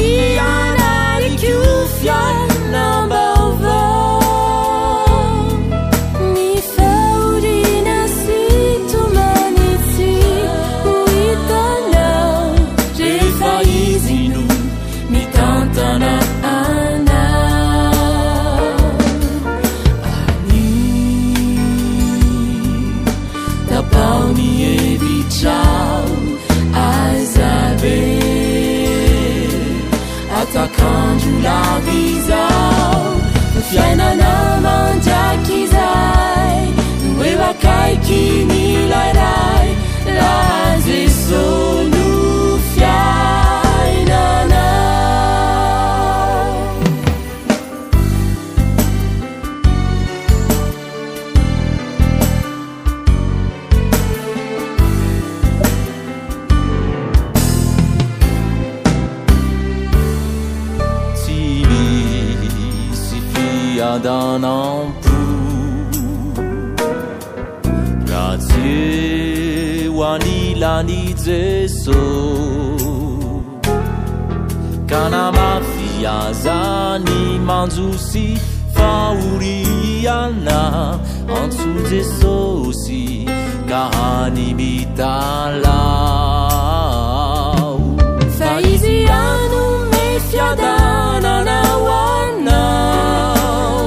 fifaliana ary koa fiainam-baovao. Ny fahoriana sy tomany tsy ho hitanao rehefa Izy no mitantana anao. Anio, tapaho ny hevitrao, aiza be atakandro lava izao, fa fiainana mandrakizay no eo akaikin'ilay Ray, raha Jesosy no fiainanao. Tsy misy fiadanam-po raha tsy eo anilan'i Jesosy, ka na mafy aza ny manjo sy fahoriana, antso Jesosy ka hany mitalaho. Fa Izy hanome fiadanana ho anao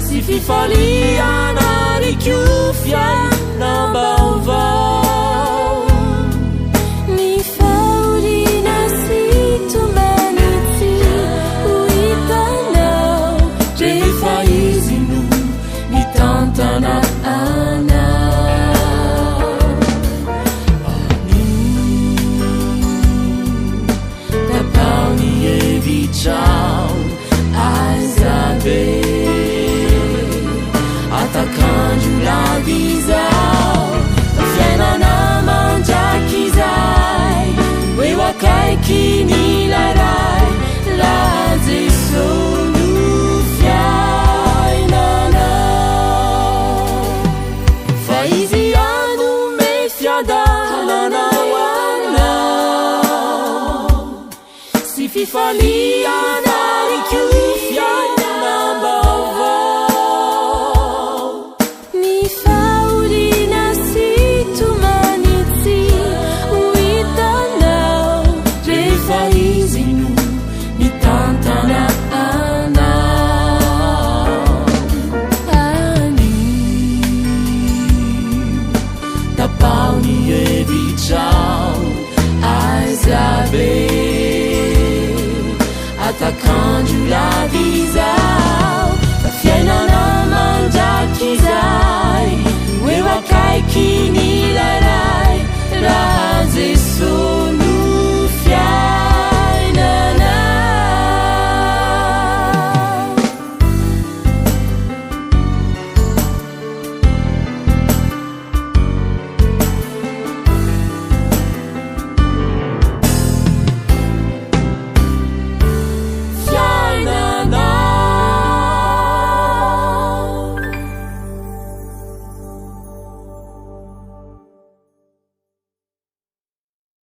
sy fifaliana ary koa fiainam-baovao. Ny fahoriana sy tomany tsy ho hitanao rehefa Izy no mitantana anao. Anio, tapaho ny hevitrao, aiza be atakandro lava izao, fa fiainana mandrakizay no eo akaikin'ilay Ray, raha Jesosy no fiainanao. Fa Izy hanome fiadanana ho anao sy fifaliana ary koa fiainam-baovao. Ny fahoriana sy tomany tsy ho hitanao rehefa Izy no mitantana anao. Anio, tapaho ny hevitrao, aiza be atakandro lava izao, fa fiainana mandrakizay no eo akaikin'ilay Ray, raha Jesosy.